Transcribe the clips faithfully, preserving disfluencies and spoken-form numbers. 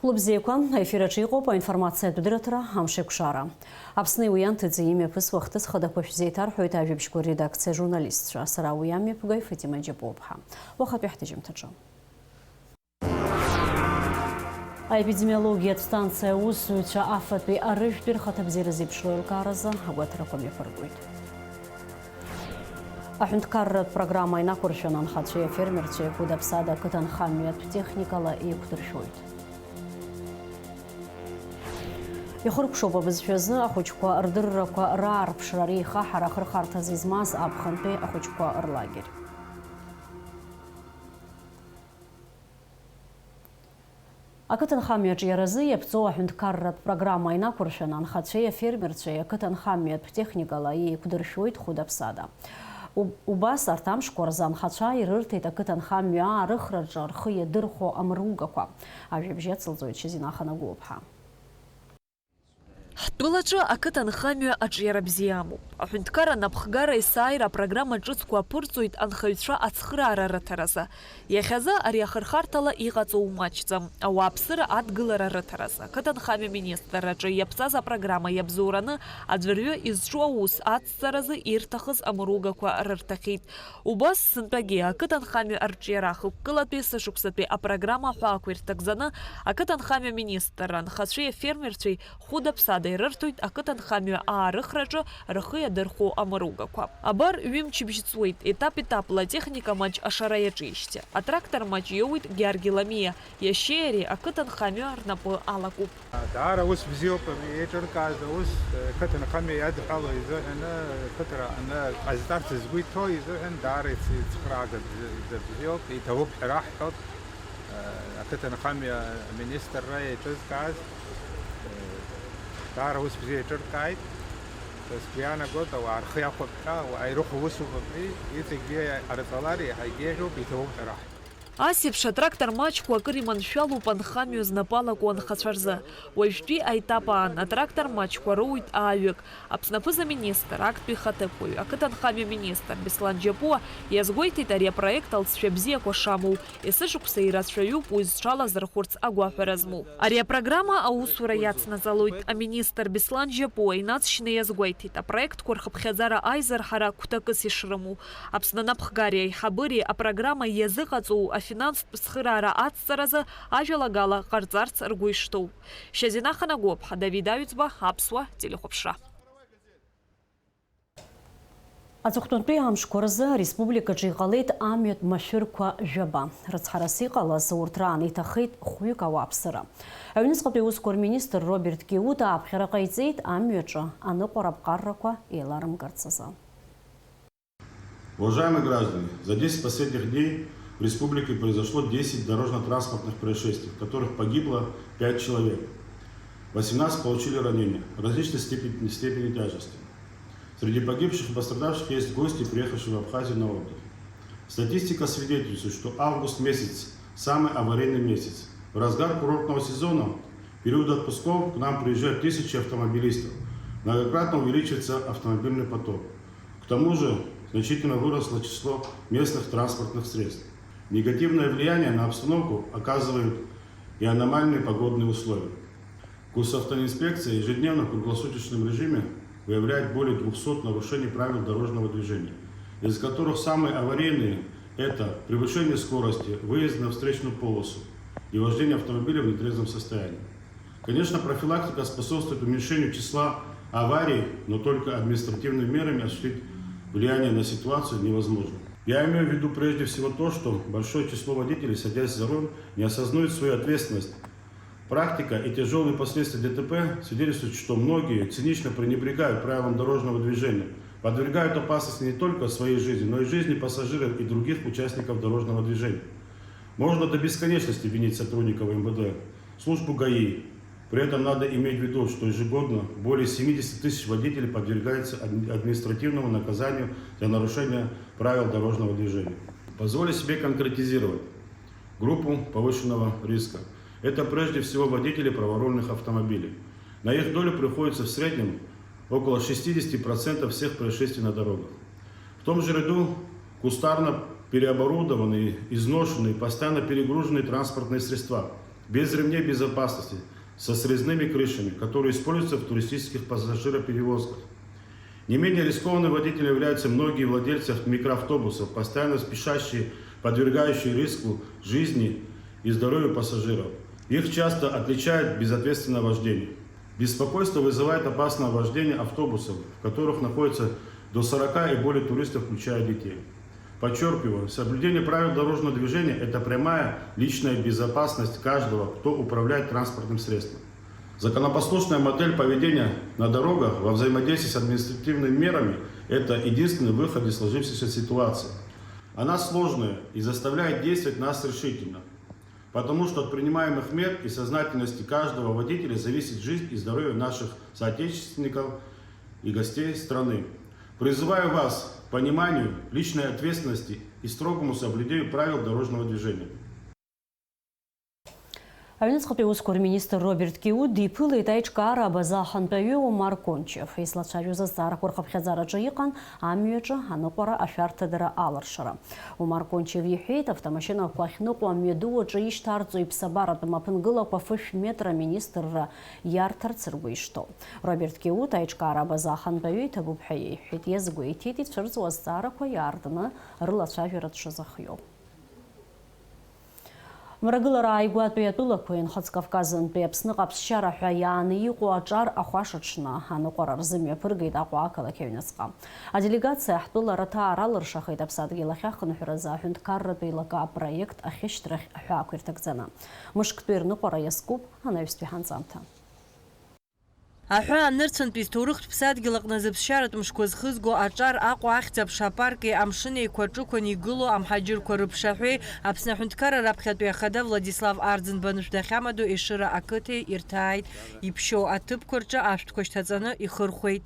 Хәлыбзиақәа, аефир аҿы иҟоуп аинформациатә дырраҭара Амшеикәшара. Аԥсни уи анҭыҵи имҩаԥысуа ахҭыс хадақәа шәзеиҭарҳәоит ажәабжьқәа редакциа ажурналистцәа. Сара уи амҩаԥгаҩ Фатима Џьапуаԥҳа. Уахатәи ҳҭыжьымҭаҿы. Аепидемиологиатә станциа аусзуҩцәа афатәи арыжәтәи рхаҭабзиара зеиԥшроу аилкааразы агәаҭарақәа мҩаԥыргоит. Аҳәынҭқарратә программа инақәыршәаны анхацәеи афермерцәеи Хәыда-ԥсада ақыҭанхамҩатә техникала еиқәдыршәоит. Ихыркәшоуп абызшәазы ахәыҷқәа рдыррақәа раарԥшра реихаҳара ахырхарҭазы измаз аԥхынтәи ахәыҷқәа рлагер. Ақыҭанхамҩа аҿиаразы иаԥҵоу аҳәынҭқарратә программа инақәыршәаны анхацәеи афермерцәеи ақыҭанхамҩатә техникала еиқәдыршәоит Хәыда-ԥсада. Уб-, убас арҭ амшқәа рзы анхацәа ирырҭеит ақыҭанхамҩа аарыхраҿы рхы иадырхәо амругақәа. Ажәабжь иацылҵоит Шьазина Ханагәлыԥҳа. Ҳтәылаҿы ақыҭанхамҩа аҿиара бзиа амоуп. Аҳәынҭқарра анапхгара есааира апрограмма ҿыцқәа аԥырҵоит анхаҩцәа ацхыраара рыҭаразы. Иахьазы ари ахырхарҭала иҟаҵоу маҷӡам. Ауааԥсыра адгылара рыҭаразы ақыҭанхамҩа министрраҿы иаԥҵаз апрограмма иабзоураны аӡәырҩы изҿу аус ацҵаразы ирҭахыз амругақәа рырҭахьеит. Убас сынтәагьы ақыҭанхамҩа арҿиара ахықәкылатәи сышықәсатәи апрограмма аҳәаақәа ирҭагӡаны ақыҭанхамҩа министрра анхацәеи афермерцәеи Хәыда-ԥсада ирырҭоит ақыҭанхамҩа аарыхраҿы рхы иадырхәо амаругақәа. Абар, ҩымчыбжь ҵуеит, етап-етапла атехника маҷ ашара иаҿижьҭеи. Атрактор маҷ иоуеит Гьаргьы Ламиа, иашьеи иареи ақыҭанхамҩа рнапы алакуп. Даара ус бзиоуп еиҿыркааз аус, ақыҭанхамҩа иадҳәалоу изыҳәаны, ақыҭара аны ҟазҵарц згәы иҭоу изыҳәан даара ицхраага бзиоуп, иҭабуп ҳәа раҳҳәоит. Ақыҭанхамҩа аминистрра еиҿызкааз, даара ус бзиа еиҿыркааит. Сгәы иаанагоит, ауаа рхы иахәап ҳәа, ауаа ирыхәо усуп абри, иҵегьгьы иҟарҵалар, иаҳагьы еиӷьуп, иҭабуп ҳәа раҳ. Ас еиԥш атрактор маҷқәа акыр иманшәалоуп анхамҩа знапы алаку анхацәа рзы. Уажәтәи аетап аан атрактор маҷқәа роуит ааҩык. Аԥсны аԥыза-министр, актәи хаҭыԥуаҩ, ақыҭанхамҩа министр Беслан Џьапуа иазгәеиҭеит ари апроект алҵшәа бзиақәа шамоу, есышықәса ирацәаҩуп уи зҽалазырхәырц агәаҳәара змоу. Ари апрограмма аусура иацнаҵалоит. Аминистр Беслан Џьапуа инаҵшьны иазгәеиҭеит, апроектқәа рхыԥхьаӡара аизырҳара гәҭакыс ишрымоу. Аԥсны анапхгареи аиҳабыреи апрограмма иазыҟаҵоу афинанстә цхыраара ацҵаразы ажәалагала ҟарҵарц ргәы ишҭоу. Шьазина Ханагәыԥҳа, Давид Аҩӡба, Аԥсуа телехәаԥшра. Аҵыхәтәантәи амшқәа рзы ареспубликаҿы иҟалеит амҩатә машәырқәа жәаба. Рыцҳарас иҟалаз урҭ раан иҭахеит хәҩык ауааԥсыра. Аҩныҵҟатәи аусқәа рминистр Роберт Киута ааԥхьара ҟаиҵеит амҩаҿы аныҟәара аԥҟаррақәа еиларымкырц азы. Уважаемые граждане, за десять последних дней в республике произошло десять дорожно-транспортных происшествий, в которых погибло пять человек. Восемнадцать получили ранения различной степени, степени тяжести. Среди погибших и пострадавших есть гости, приехавшие в Абхазию на отдых. Статистика свидетельствует, что август месяц — самый аварийный месяц. В разгар курортного сезона, в период отпусков, к нам приезжают тысячи автомобилистов. Многократно увеличивается автомобильный поток. К тому же значительно выросло число местных транспортных средств. Негативное влияние на обстановку оказывают и аномальные погодные условия. Госавтоинспекция ежедневно в круглосуточном режиме выявляет более двухсот нарушений правил дорожного движения, из которых самые аварийные — это превышение скорости, выезд на встречную полосу и вождение автомобиля в нетрезвом состоянии. Конечно, профилактика способствует уменьшению числа аварий, но только административными мерами осуществить влияние на ситуацию невозможно. Я имею в виду прежде всего то, что большое число водителей, садясь за руль, не осознают свою ответственность. Практика и тяжёлые последствия ДТП свидетельствуют, что многие цинично пренебрегают правилам дорожного движения, подвергают опасности не только своей жизни, но и жизни пассажиров и других участников дорожного движения. Можно до бесконечности винить сотрудников МВД, службу ГАИ. При этом надо иметь в виду, что ежегодно более семидесяти тысяч водителей подвергаются адми-, административному наказанию за нарушение правил дорожного движения. Позволю себе конкретизировать группу повышенного риска. Это прежде всего водители праворульных автомобилей. На их долю приходится в среднем около шестидесяти процентов всех происшествий на дорогах. В том же ряду кустарно переоборудованные, изношенные, постоянно перегруженные транспортные средства. без ремней безопасности, со срезными крышами, которые используются в туристических пассажироперевозках. Не менее рискованными водителями являются многие владельцы авт-, микроавтобусов, постоянно спешащие, подвергающие риску жизни и здоровью пассажиров. Их часто отличает безответственное вождение. Беспокойство вызывает опасное вождение автобусов, в которых находится до сорока и более туристов, включая детей. Подчеркиваю, соблюдение правил дорожного движения — это прямая личная безопасность каждого, кто управляет транспортным средством. Законопослушная модель поведения на дорогах во взаимодействии с административными мерами — это единственный выход из сложившейся ситуации. Она сложная и заставляет действовать нас решительно, потому что от принимаемых мер и сознательности каждого водителя зависит жизнь и здоровье наших соотечественников и гостей страны. Призываю вас к пониманию личной ответственности и строгому соблюдению правил дорожного движения. Аҩныҵҟатәи аусқәа рминистр Роберт Киут диԥылеит аиҿкаара абаза ахантәаҩы Омар Кончев. Излацәажәоз азҵаарақәа рхыԥхьаӡараҿы иҟан амҩаҿы аныҟәара ашәарҭадара аларшара. Омар Кончев иҳәеит, автомашьынақәа ахьныҟәо амҩаду аҿы ишьҭарҵо иԥсабаратәым аԥынгылақәа фышә метра аминистрра иарҭарц ргәы ишҭоу. Роберт Киут аиҿкаара абаза ахантәаҩы иҭабуп ҳәа иеиҳәеит, иазгәеиҭеит ицәырҵуа азҵаарақәа иаартны рылацәажәара дшазыхиоу. Мрагылара ааигәатәи атәылақәеи Нхыҵ Кавказынтәи Аԥсны ҟаԥсшьара ҳәа иааны иҟоу аҿар ахәашаҽны аныҟәара рзымҩаԥыргеит Аҟәа ақалақь аҩныҵҟа. Аделегациа ҳтәыла рыҭаа ралыршахеит аԥсадгьыл ахь ахынҳәразы аҳәынҭқарратә еилакы апроект ахьышьҭрахь аҳәаақәа ирҭагӡаны. Мышктәи рныҟәара иазкуп анаҩстәи ҳанҵамҭа. Аҳәаа нырцәынтәи зҭоурыхтә ԥсадгьыл аҟны зыԥсшьаратә мшқәа зхызго аҿар Аҟәа ахьӡ-аԥша апарки амшын еиқәа ҿықәан игылоу амҳаџьырқәа рыԥшаҳәеи Аԥсны аҳәынҭқарра раԥхьатәи ахада Владислав Арӡынба анышә дахьамадоу Ешыра ақыҭеи ирҭааит. Иԥшьоу аҭыԥқәа рҿы ашәҭқәа шьҭаҵаны ихырхәеит.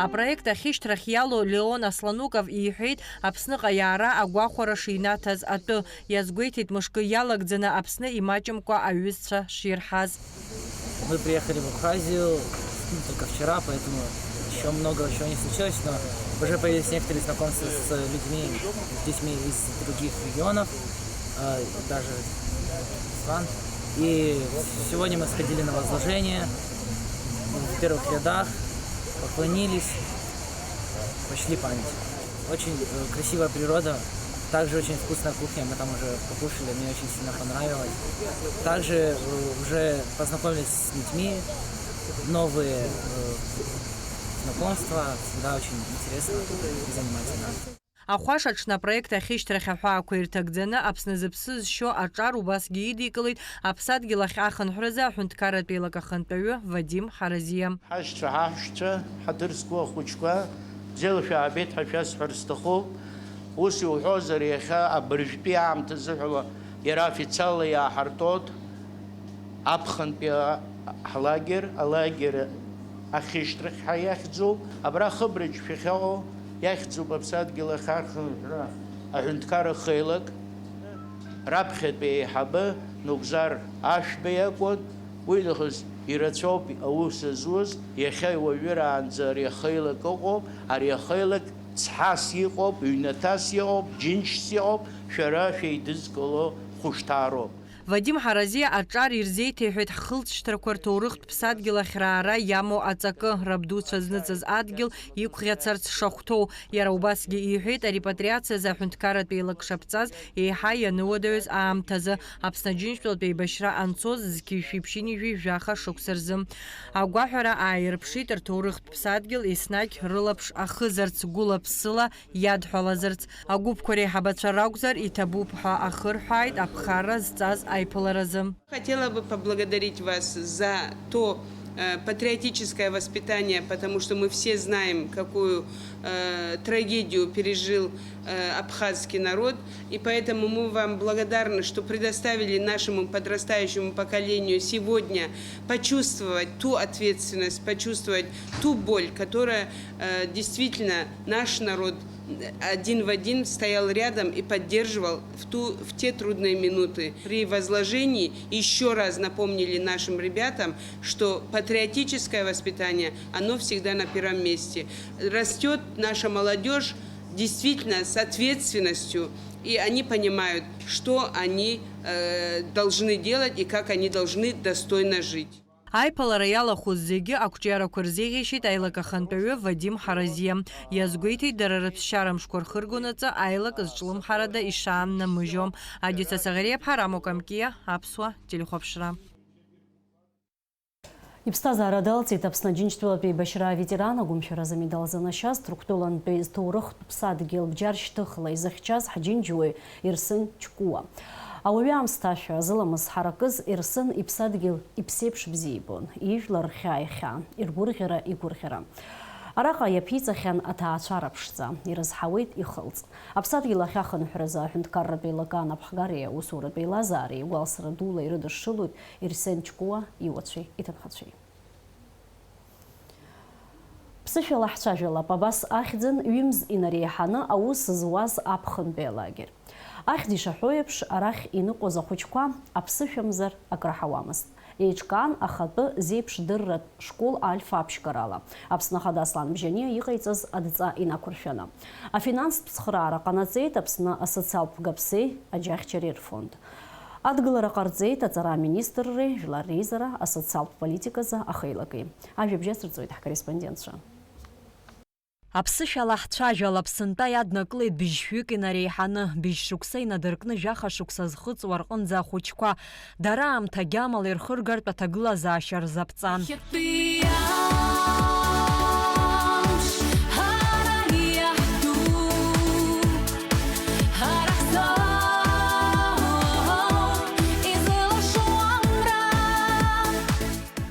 Апроект ахьышьҭрахь иалоу Леон Аслануков иҳәеит, Аԥсныҟа иаара агәахәара шинаҭаз атәы. Иазгәеиҭеит, мышкы иалагӡаны Аԥсны имаҷымкәа аҩызцәа ширҳаз. Мы приехали в Абхазию, ну, только вчера, поэтому ещё много чего не случилось, но уже появились некоторые знакомства с людьми, с детьми из других регионов, э, даже стран. И сегодня мы сходили на возложение, в первых рядах, поклонились, почли память. Очень, э, красивая природа, также очень вкусная кухня, мы там уже покушали, мне очень сильно понравилось. Также, э, уже познакомились с людьми, новые, э, знакомства, всегда очень интересно и занимательно. Ахәашаҽны апроект ахьышьҭрахь аҳәаақәа ирҭагӡаны Аԥсны зыԥсы зшьо аҿар убасгьы идикылеит Аԥсадгьыл ахь ахынҳәразы аҳәынҭқарратә еилак ахантәаҩы Вадим Ҳаразиа. Ҳашьцәа, ҳаҳәшьцәа, ҳаҭыр зқәу ахәыҷқәа, бзиала шәаабеит ҳәа шәасҳәар сҭахуп. Ус иуҳәозар, иахьа абыржәтәи аамҭазыҳәала иара официалла иааҳартуеит аԥхынтәи ҳлагер, алагер ахьышьҭрахь ҳәа иахьӡуп. Абра Хыбраҿ шәахьыҟоу иахьӡуп Аԥсадгьыл ахь ахынҳәра аҳәынҭқарра хеилак. Раԥхьатәи аиҳабы Нугзар Ашәба иакәын. Уи нахыс ирацәоуп аус зуаз, иахьа уажәраанӡа ари ахеилак ыҟоуп, ари ахеилак цҳас иҟоуп, ҩнаҭас иҟоуп, џьынџьс иҟоуп, шәара шәеидызкыло хәышҭаароуп. Вадим Ҳаразиа аҿар ирзеиҭеиҳәеит ҳхылҵшьҭрақәа рҭоурыхтә ԥсадгьыл ахь раара иамоу аҵакы, рабдуцәа зныҵыз адгьыл иқәӷьацарц шахәҭоу. Иара убасгьы иҳәеит, арепатриациазы аҳәынҭқарратә еилак шаԥҵаз еиҳа ианыуадаҩыз аамҭазы, Аԥсны Аџьынџьтәылатә еибашьра анцоз зқьи жәшәи ԥшьынҩажәи жәаха шықәса рзы. Агәаҳәара ааирԥшит рҭоурыхтә ԥсадгьыл еснагь рылаԥш ахызарц, гәыла-ԥсыла иадҳәалазарц. Агәыԥқәа реиҳабацәа ракәзар, иҭабуп ҳәа ахырҳәааит аԥхарра зҵаз аиԥыларазы. Хотела бы поблагодарить вас за то, Э, патриотическое воспитание, потому что мы все знаем, какую э, трагедию пережил э, абхазский народ. И поэтому мы вам благодарны, что предоставили нашему подрастающему поколению сегодня почувствовать ту ответственность, почувствовать ту боль, которая э, действительно наш народ один в один стоял рядом и поддерживал в, ту, в те трудные минуты. При возложении еще раз напомнили нашим ребятам, что патриотическое воспитание, оно всегда на первом месте. Растет наша молодежь действительно с ответственностью, и они понимают, что они э, должны делать и как они должны достойно жить. Аиԥылара иалахәыз зегьы ақәҿиарақәа рзеиӷьеишьеит аилак ахантәаҩы Вадим Ҳаразиа. Иазгәеиҭеит, дара рыԥсшьара мшқәа рхыргонаҵы аилак зҿлымҳарада ишааннамыжьо. Адица Саӷариаԥҳа, Рамо Камкиа, Аԥсуа телехәаԥшра. Иԥсҭазаара далҵит Аԥсны Аџьынџьтәылатә еибашьра аветеран, агәымшәаразы амедал занашьаз, Ҭырқәтәылантәи зҭоурыхтә ԥсадгьыл бџьар шьҭыхла изыхьчаз ҳџьынџьуаҩ Ирсен Чкуа. Ауаҩы аамсҭашәа зыламыс ҳаракыз Ирсен иԥсадгьыл иԥсеиԥш бзиа ибон, ижәлар рхьаа ихьаан, иргәырӷьара игәырӷьара. Араҟа иаԥиҵахьан аҭаацәара ԥшӡа, ирызҳауеит ихылҵ. Аԥсадгьыл ахь ахынҳәразы аҳәынҭқарратә еилакы анапхгареи аусуратә еилазаареи гәалсра дула ирыдышшылоит Ирсен Чкуа иуацәеи иҭынхацәеи. Ԥсышәала ҳцәажәалап, абас ахьӡын ҩымз инареиҳаны аус зуаз аԥхынтәи алагер. Ахьӡ ишаҳәо еиԥш, арахь иныҟәоз ахәыҷқәа аԥсышәамзар акраҳауамызт. Еиҿкаан ахатәы зеиԥшдырратә школ Альфа аԥшьгарала, Аԥсны Ахада Аслан Бжьаниа иҟаиҵаз адҵа инақәыршәаны. Афинанстә цхыраара ҟанаҵеит Аԥсны асоциалтә гаԥсеи аџьахьчареи рфонд. Адгылара ҟарҵеит аҵара аминистрреи жәлар реизара асоциалтә политиказы ахеилаки. Ажәабжь ацырҵоит ҳкорреспондентцәа. Аԥсышәала ҳцәажәалап, сынтәа иаднакылеит быжьшәҩык инареиҳаны, быжьшықәса инадыркны жәаха шықәса зхыҵуа рҟынӡа ахәыҷқәа. Дара аамҭа гьамала ирхыргартә аҭагылазаашьа рзаԥҵан. Иахьатәи амш ҳара иаҳтәуп, ҳара ҳзоуп изылашо амра.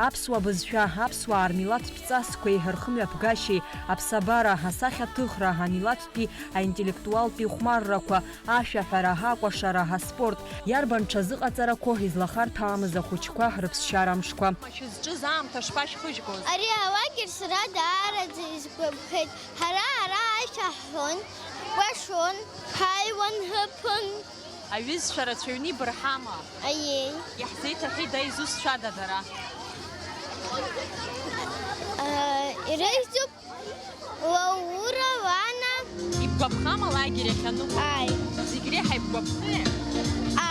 Аԥсуа бызшәа, аԥсуаа рмилаҭтә ҵасқәеи рхымҩаԥгашьеи, аԥсабара, асахьаҭыхра, амилаҭтәи, аинтеллектуалтәи хәмаррақәа, ашәаҳәара, акәашара, аспорт, иарбан ҽазыҟаҵарақәоу излахарҭәаамыз ахәыҷқәа рыԥсшьара мшқәа. Шәызҿыз аамҭа шԥашәхыжьгоз? Ари алагер сара даараӡа исгәаԥхеит. Ҳара ара аишәа ҳҳәон, ҳкәашон, ҳаиуан ҳаԥын. Аҩызцәа рацәаҩны ибырҳама? Аиеи. Иаҳзеиҭаҳәеи, да изусҭцәада дара? Э, ирыхьӡуп Лаура, Лана. Ибгәаԥхама алагер иахьаныҟоу? Ааи. Зегь реиҳа ибгәаԥхеи?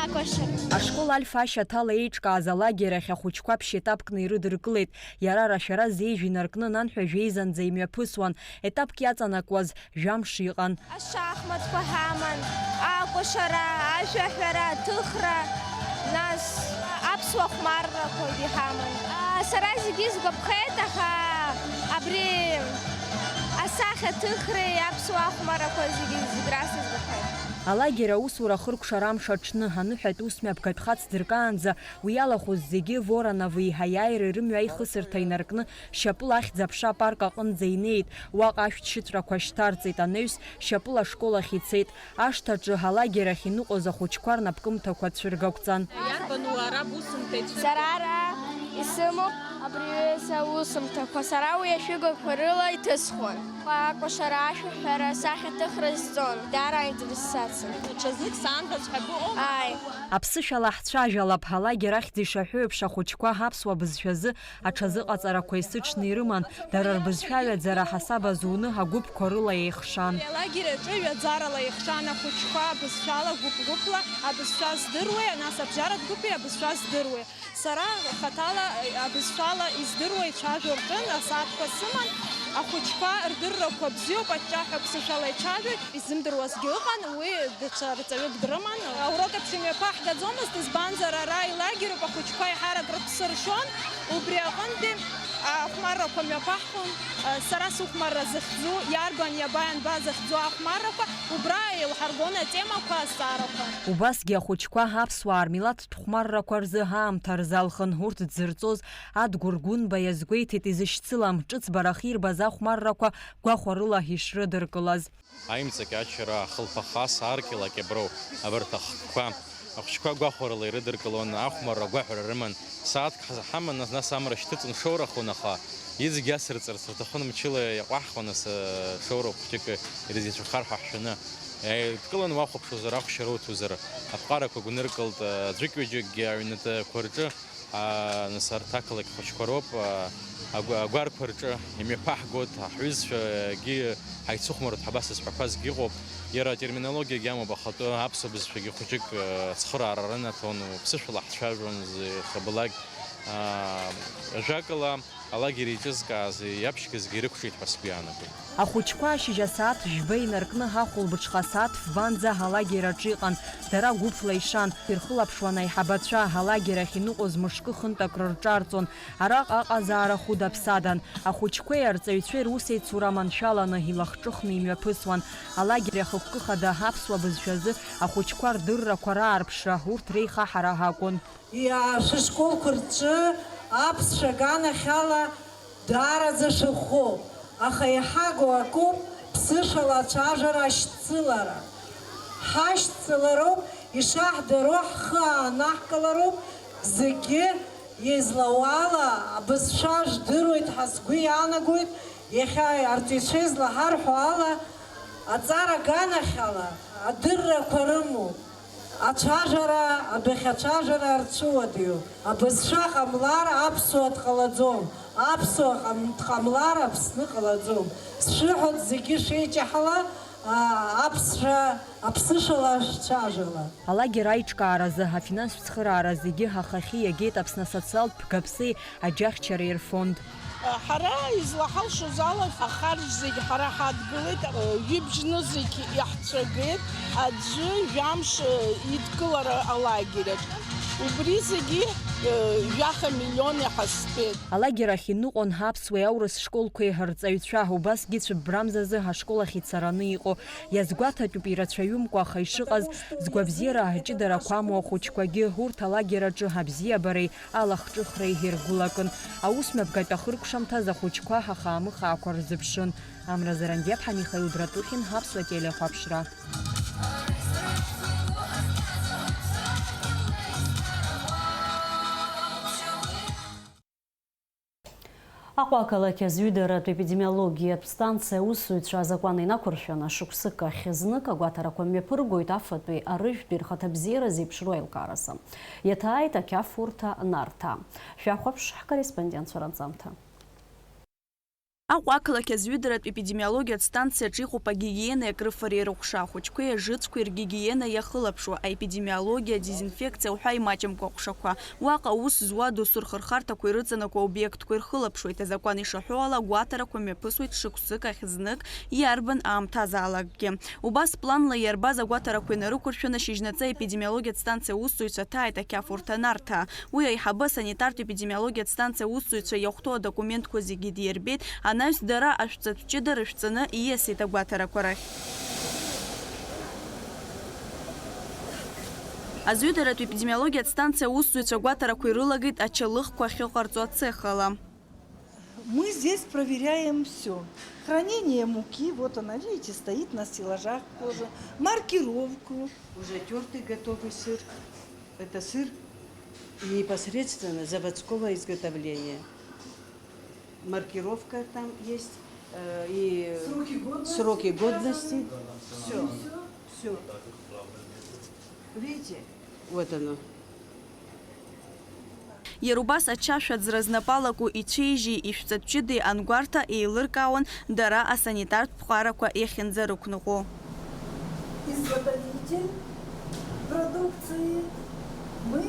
Акәашара. Ашкол Альфа ашьаҭала еиҿкааз алагер ахь ахәыҷқәа ԥшьетапкны ирыдыркылеит. Иара рашәара зеижә инаркны нанҳәа жәеизанӡа имҩаԥысуан. Етапк иаҵанакуаз жәамш иҟан. Ашахматқәа ҳаман, акәашара, ашәаҳәара, аҭыхра, нас аԥсуа хәмаррақәагьы ҳаман. Сара зегьы сгәаԥхеит, аха абри асахьаҭыхреи аԥсуа ахәмаррақәа зегьы, зегь раасҭа сгәаԥхеит. Алагер аусура ахыркәшара амш аҽны, аныҳәатә усмҩаԥгатә хацдыркаанӡа уи иалахәыз зегьы Воронови иаиааира рымҩа аихысырҭа инаркны, шьапыла Ахьӡ-аԥша апарк аҟынӡа инеит, уаҟа ашәҭшьыҵәрақәа шьҭарҵеит, анаҩс шьапыла ашкол ахь ицеит, ашҭаҿы алагер ахь иныҟәоз ахәыҷқәа рнапкымҭақәа цәыргақәҵан. Иарбану ара бусумҭа ицәыргақәҵа? Сара ара исымоуп абри аҩыза аусумҭақәа, сара уи ашәыгақәа рыла иҭысхуан. Акәашара, ашәаҳәара, асахьаҭыхра сҵон, даара аинтерес сацын. Ҽазнык саандаҵәҟьа быҟоума? Ааи. Аԥсышәала ҳцәажәалап, алагер ахьӡ ишаҳәо еиԥш ахәыҷқәа аԥсуа бызшәазы аҽазыҟаҵарақәа есыҽны ирыман, дара рбызшәа аҩаӡара аҳасаб азуны агәыԥқәа рыла еихшан. Алагер аҿы ҩаӡарала еихшан ахәыҷқәа абызшәала гәыԥ-гәыԥла абызшәа здыруеи, нас абжьаратә гәыԥи абызшәа здыруеи. Сара хаҭала абызшәала издыруа ицәажәо рҿын, асааҭқәа сыман, ахәыҷқәа рдыррақәа бзиоуп, аҷҷаҳәа ԥсышәала ицәажәоит. Изымдыруазгьы ыҟан, уи даҽа рҵаҩык дрыман. Аурок аԥшьымҩа ԥаҳгаӡомызт, избанзар, ара илагеруп, ахәыҷқәа еиҳарак рыԥсы ршьон, убри аҟынтәи Ахәмаррақәа мҩаԥаҳгон, сара сыхәмарра захьӡу, иарбан, иаба, ианба захьӡу ахәмаррақәа, убра еилҳаргон атемақәа, азҵаарақәа. Убасгьы ахәыҷқәа аԥсуаа рмилаҭтә хәмаррақәа рзы аамҭа рзалхын, урҭ дзырҵоз Адгәыр Гәынба иазгәеиҭеит изышьцылам, ҿыцбарах ирбаз ахәмаррақәа гәахәарыла ишрыдыркылаз. Аимҵакьачара, ахылԥаха, сааркьыл акьаброу, абарҭ ахкқәа, ахәыҷқәа гәахәарыла ирыдыркылон, ахәмарра агәаҳәара рыман. Сааҭк ҳзаҳаман, нас, нас амра шьҭыҵын шоурахон, аха иҵегь асырҵарц рҭахын, мчыла иаҟәаҳхуан, нас, шоура хәҷык ирзеицәахар ҳәа ҳшәаны. Еидкылан уахәаԥшуазар, ахәшьара уҭозар, аԥҟарақәа гәныркылт, аӡәык-ҩыџьакгьы аҩнаҭақәа рҿы Аа, нас арҭ ақалақь хәыҷқәа роуп, аа, агә-, агәарқәа рҿы имҩаԥаҳгоит, ҳҩызцәагьы ҳаицыхәмаруеит, ҳабас зҳәақәазгьы ыҟоуп. Иара атерминологиагьы амоуп, ахатәы аԥсуа бызшәагьы хәыҷык, э, цхыраара рынаҭон, ԥсышәала ҳцәажәон зхабалак. Аа, ажәакала, алагер еиҿызкааз, иаԥшьгазгьы ирықәҿиеит ҳәа сгәы иаанагоит. Ахәыҷқәа ашьыжь асааҭ жәба инаркны ахәылбыҽха асааҭ фбанӡа алагер аҿы иҟан, дара гәыԥла ишан, ирхылаԥшуан аиҳабацәа, алагер ахь иныҟәоз мышкы хынтә акрырҿарҵон, араҟа аҟазаара хәыда-ԥсадан, ахәыҷқәеи арҵаҩцәеи русеицура маншәаланы, илахҿыхны имҩаԥысуан, алагер ахықәкы хада аԥсуа бызшәазы ахәыҷқәа рдыррақәа раарԥшра, урҭ реихаҳара акәын. Иа-, шәышколқәа рҿы аԥсшәа аганахьала даараӡа шәыӷәӷәоуп, аха иҳагу акоуп ԥсышәала ацәажәара ашьцылара. Ҳашьцылароуп, ишаҳдароу ҳхы аанаҳкылароуп, зегьы излауала абызшәа жәдыруеит ҳәа сгәы иаанагоит, иахьа арҵаҩцәа излаҳарҳәо ала, аҵара аганахьала адыррақәа рымоуп. Ацәажәара, адәахьы ацәажәара арцәыуадаҩу. Абызшәа ҟамлар, аԥсуа дҟалаӡом. Аԥсуа ҟам-, дҟамлар, Аԥсны ҟалаӡом. Сшәыҳәоит зегьы шәеиҷаҳала, а, аԥсра, аԥсышәала шәцәажәала. Алагер аиҿкааразы, афинанстә цхыраара зегьы ҳахахьы иагеит Аԥсны асоциалтә гаԥсеи аџьахьчареи рфонд. Ҳара излаҳалшоз ала, ахарџь зегь ҳара ҳадгылеит. Ҩыбжьны зегь иаҳцәагеит, аӡәы жәамш идкылара алагераҿ. Убри зегьы жәаха миллион иҳазтәеит. Алагер ахь иныҟәон ҳаԥсуеи аурыс школқәеи рҵаҩцәа, убасгьы цәыббрамзазы ҳашкол ахь ицараны иҟоу. Иазгәаҭатәуп, ирацәаҩымкәа, аха ишыҟаз, згәабзиара аҷыдарақәа амоу ахәыҷқәагьы урҭ алагер аҿы абзиабареи алахҿыхреи иргәылакын. Аус мҩаԥгатә ахыркәшамҭаз ахәыҷқәа ҳахаамыхаақәа рзыԥшын. Амра Зарандиаԥҳа, Михаил Братухин, Ҳаԥсуа телехәаԥшра. Аҟәа ақалақь азҩыдаратә епидемиологиатә станциа аусзуҩцәа азакәан инақәыршәаны, шықәсык ахь знык агәаҭарақәа мҩаԥыргоит афатәи арыжәтәи рхаҭабзиара зеиԥшроу аилкааразы. Иаҭааит ақьафурҭа Нарҭаа. Шәахәаԥш ҳкорреспондентцәа ранҵамҭа. Аҟәа ақалақь азҩыдаратә епидемиологиатә станциаҿы иҟоуп агигиенеи акрыфареи рыҟәша, ахәыҷқәеи ажыцқәеи ргигиена иахылаԥшуа, аепидемиологиа, адезинфекциа уҳәа имаҷымкәа аҟәшақәа. Уаҟа аус зуа досу рхырхарҭақәа ирыҵанакуа обиектқәа ирхылаԥшуеит. Азакәан ишаҳәо ала, агәаҭарақәа мҩаԥысуеит шықәсык ахь знык, иарбан аамҭазаалакгьы. Убас планла иарбаз агәаҭарақәа инарықәыршәаны, шьыжьнаҵы аепидемиологиатә станциа аусзуҩцәа ҭааит ақьафурҭа Нарҭаа. Уи аиҳабы асанитартә епидемиологиатә станциа аусзуҩцәа иахәҭоу адокументқәа зегьы дирбеит, анаҩс дара ашәҵатә ҷыда рышәҵаны ииасит агәаҭарақәа рахь. Азҩыдаратә епидемиологиатә станциа аусзуҩцәа агәаҭарақәа ирылагеит ачалыхқәа ахьыҟарҵо ацех ала. Мы здесь проверяем всё. Хранение муки, вот она, видите, стоит на стеллажах тоже. Маркировку. Уже тёртый готовый сыр. Это сыр непосредственно заводского изготовления. Маркировка там есть, э, и сроки годности. Сроки годности. Всё. Всё. Видите? Вот оно. Иара убас ачашәа аӡра знапы алаку ицәеижьи ишәҵатә ҷыдеи ангәарҭа еилыркаауан дара асанитартә ԥҟарақәа иахьынӡарықәныҟәо. Изготовитель продукции мы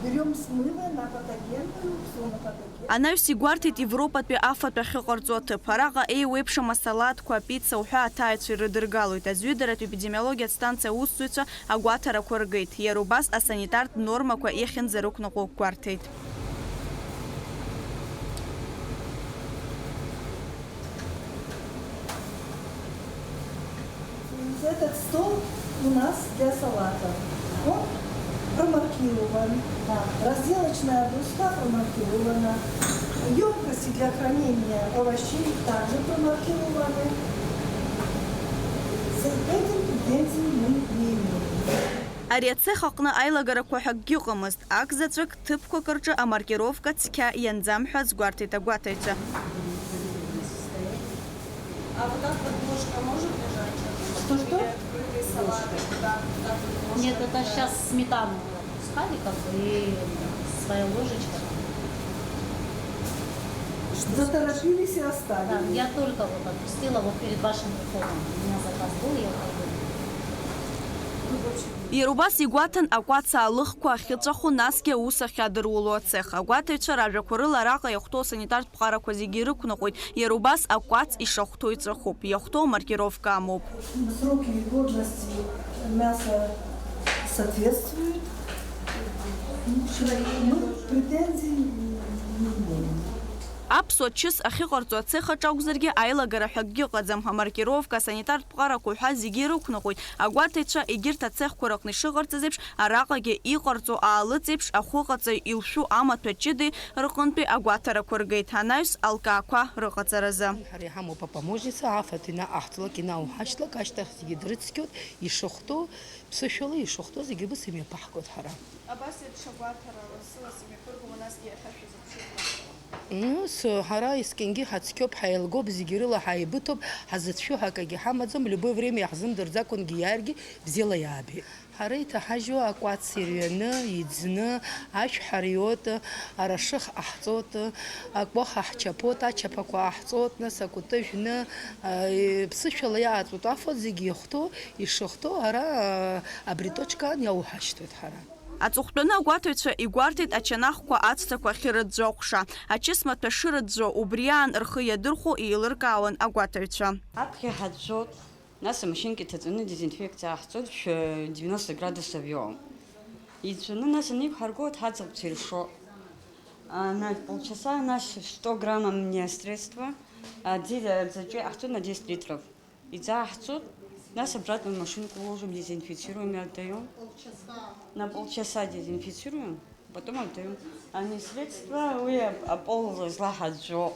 берём смывы на патогенную, всё на патоген. Анаҩс игәарҭеит Европатәи афатә ахьыҟарҵо аҭыԥ. Араҟа еиуеиԥшым асалаҭқәа, апицца уҳәа аҭааҩцәа ирыдыргалоит. Азҩыдаратә епидемиологиатә станциа аусзуҩцәа агәаҭарақәа ргеит. Иара убас асанитартә нормақәа иахьынӡарықәныҟәо гәарҭеит. Этот стол у нас для салатов. Он промаркирован. Да. Разделочная доска промаркирована. Емкости для хранения овощей также промаркированы. С этим претензий мы не имеем. Ари ацех аҟны аилагарақәа ҳәа акгьы ыҟамызт. Акзаҵәык, ҭыԥқәак рҿы амаркировка цқьа ианӡам ҳәа азгәарҭеит агәаҭаҩцәа. А вот так вот ложка может лежать? Что, что? Или открытый салат, вот так, вот так вот ложка лежать? Нет, это сейчас сметану опускали, как бы, и своя ложечка. Заторопились и оставили. Да, я только вот отпустила, вот перед вашим приходом. У меня заказ был, я как бы. Иара убас игәаҭан акәац аалыхқәа ахьыҵәаху, насгьы аус ахьадыруло ацех. Агәаҭаҩцәа ражәақәа рыла араҟа иахәҭоу асанитартә ԥҟарақәа зегьы ирықәныҟәоит. Иара убас акәац ишахәҭоу иҵәахуп, иахәҭоу амаркировка амоуп. Сроки годности мяса соответствуют. Мы претензий не имеем. Аԥсуа чыс ахьыҟарҵо ацех аҿы акәзаргьы, аилагара ҳәа акгьы ыҟаӡам. Амаркировка, асанитартә ԥҟарақәа уҳәа зегьы ирықәныҟәоит. Агәаҭаҩцәа егьырҭ ацехқәа рыҟны ишыҟарҵаз еиԥш, араҟагьы иҟарҵо аалыҵ еиԥш ахәыҟаҵаҩ илшәу амаҭәа ҷыдеи рҟынтәи агәаҭарақәа ргеит анаҩс алкаақәа рыҟаҵаразы. Ҳара иҳамоуп апоможница, афатә инаҟаҳҵалак, инаауҳашьҭлак, ашьҭахь зегьы дрыцқьоит, ишахәҭоу, ԥсышәала ишахәҭоу зегьы убас имҩаԥаҳгоит ҳара. Абас еиԥш агәаҭара лассы-ласс имҩаԥыргома, насгьы иахьа шәазыԥшуп? Нас, ҳара есқьынгьы ҳацқьоуп, ҳаилгоуп, зегьы рыла ҳаибыҭоуп, ҳазыцәшәо ҳәа акагьы ҳамаӡам, любое время иаҳзымдырӡакәангьы иааргьы бзиала иаабеит. Ҳара иҭаҳажьуа акәац ирҩаны, иӡны, ашә ҳариот, арашых ҟаҳҵот, акәаха ҳчаԥот, ачаԥақәа ҟаҳҵот, нас акәты жәны, а, ԥсышәала иааҵуеит афатә зегьы иахәҭоу, ишахәҭоу ара, а, абри аточкаан иауҳашьҭуеит ҳара. Аҵыхәтәаны агәаҭаҩцәа игәарҭеит ачанахқәа ацәҭақәа ахьырыӡәӡәо аҟәша. Ачыс маҭәа шырыӡәӡәо убри аан рхы иадырхәо еилыркаауан агәаҭаҩцәа. Аԥхьа ҳаӡәӡәоит, нас амашьынк иҭаҵаны дезинфекциа ҟаҳҵоит, шә-, девяносто градусов иоуам. Иӡәӡәаны нас аниқәҳарго, ҳаҵаҟәцәа иршо. А, на полчаса нас сто грамм амнее средство, а, ди-, а, заҵәы иҟаҳҵоит на десять литров. Иӡааҳҵоит, нас обратно в машинку ложим, дезинфицируем и отдаём. На полчаса дезинфицируем, потом отдаём. А не средство, уи ап-, апол злаҳаӡәӡәо.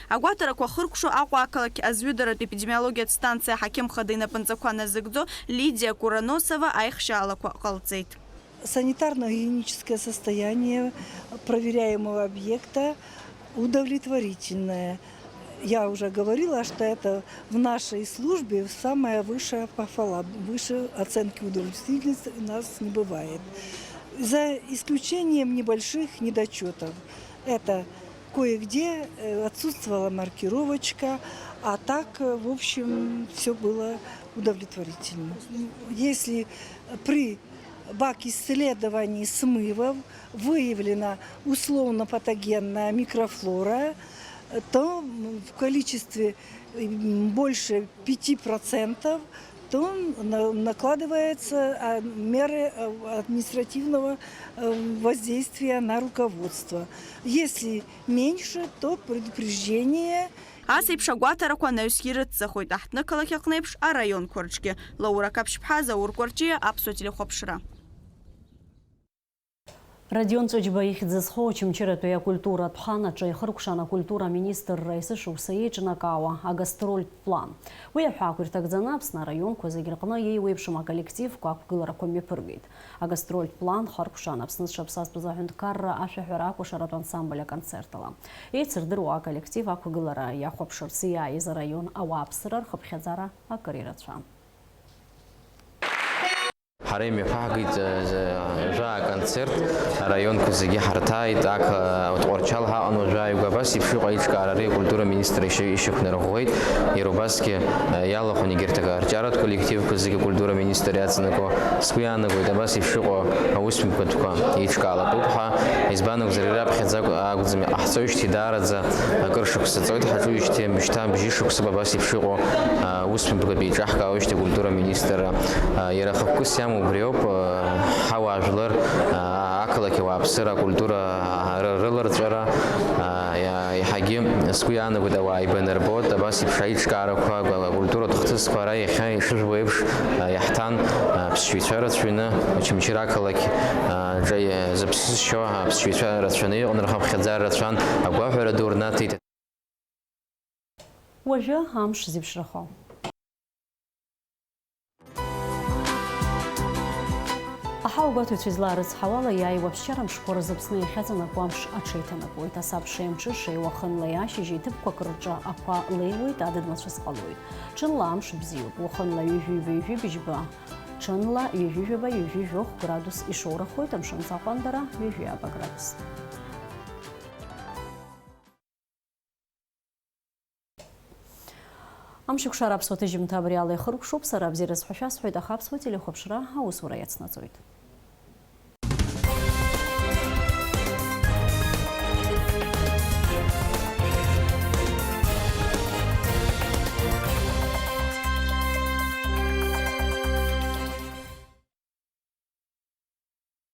Агәаҭарақәа ахыркәшо Аҟәа ақалақь азҩыдаратә епидемиологиатә станциа аҳақьым хада инапынҵақәа назыгӡо Лидиа Кураносова аихшьаалақәа ҟалҵеит. Санитарно-гигиеническое состояние проверяемого объекта удовлетворительное. Я уже говорила, что это в нашей службе самая высшая похвала. Выше оценки удовлетворительности у нас не бывает. За исключением небольших недочётов. Это кое-где, э, отсутствовала маркировочка, а так, э, в общем, всё было удовлетворительно. Если при бак исследований смывов выявлена условно-патогенная микрофлора, то в количестве, м, больше пяти процентов, то на-, накладываются, а, меры, а, административного, э, воздействия на руководство. Если меньше, то предупреждение. Ас еиԥш агәаҭарақәа анаҩс ирыццахоит аҳҭнықалақь аҟны еиԥш араионқәа рҿгьы. Лаура Қаԥшьԥҳа, Заур Кәарҷиа, Аԥсуа телехәаԥшра. Родион Ҵәыџьба ихьӡ зхоу Очамчыратәи акультуратә хан аҿы ихыркәшан акультура аминистрра есышықәса еиҿнакаауа агастрольтә план. Уи аҳәаақәа ирҭагӡаны Аԥсны араионқәа зегьы рҟны еиуеиԥшым аколлективқәа ақәгыларақәа мҩаԥыргеит. Агастрольтә план хыркәшан Аԥсны зҽаԥсазтәыз аҳәынҭқарра ашәаҳәара акәашаратә ансамбль аконцерт ала. Еицырдыруа аколлектив ақәгылара иахәаԥшырц иааиз араион ауааԥсыра рхыԥхьаӡара акыр ирацәан. Ҳара имҩаԥаҳгеит, э, з-, жәаа концерт, араионқәа зегьы ҳарҭааит, ақалақь Тҟәарчал ҳаҟан уажәы ааигәа, абас еиԥш иҟоу аиҿкаара ари акультура аминистр ишьа-, ишьақәнарӷәӷәеит, иара убасгьы, э, иалахәын егьырҭ арҿиаратә коллективқәа зегьы акультура аминистр иаҵанакуа, сгәы иаанагоит, абас еиԥш иҟоу аусмҩаԥгатәқәа еиҿкаалатәуп ҳәа, избан акәзар, иара раԥхьаӡа акәӡам иҟаҳҵоижьҭеи даараӡа акыр шықәса ҵуеит, ҳаҿуижьҭеи мышьҭа бжьышықәсоуп абас еиԥш иҟоу, а, усмҩаԥгатә еиҿаҳкаауеижьҭеи акультура аминистрра. А, иара ахықәкыс иамоу убриоуп, а, ҳауаажәлар, а, ақалақь ауааԥсыра, акультура, а, ры-, рыларҵәара, а, иа-, Еиҳагьы сгәы иаанагоит ауаа еибанарбоит, абас еиԥш аиҿкаарақәа, акультуратә хҭысқәа ара иахьа ишыжәбо еиԥш, а, иаҳҭан, а, ԥсшьаҩцәа рацәаҩны, Очамчыра ақалақь, а, ҿа, а, зыԥсы зшьо, а, ԥсшьаҩцәа рацәаҩны иҟан, рхыԥхьаӡара рацәан, агәаҳәара ду рнаҭеит. Уажәы амш зеиԥшрахо. Аҳауагәаҭаҩцәа излаарыцҳауала, иааиуа аԥсшьара мшқәа рзы Аԥсны иахьаҵанакуа амш аҽеиҭанакуеит. Асабшеи амҽышеи уахынлеи ашьыжьи ҭыԥқәак рҿы ақәа леиуеит, адыд мацәыс ҟалоит. Ҽынла амш бзиоуп, уахынла ҩажәи ҩба, ҩажәи быжьба, ҽынла ҩажәи жәаба, ҩажәи жәохә градус ишоурахоит, амшынҵа аҟәандара ҩажәи ааба градус. Амшықәшара аԥсуа ҭыжьымҭа абри ала ихыркәшоуп, сара абзиараз ҳәа шәасҳәоит, аха аԥсуа телехәаԥшра аусура иацнаҵоит.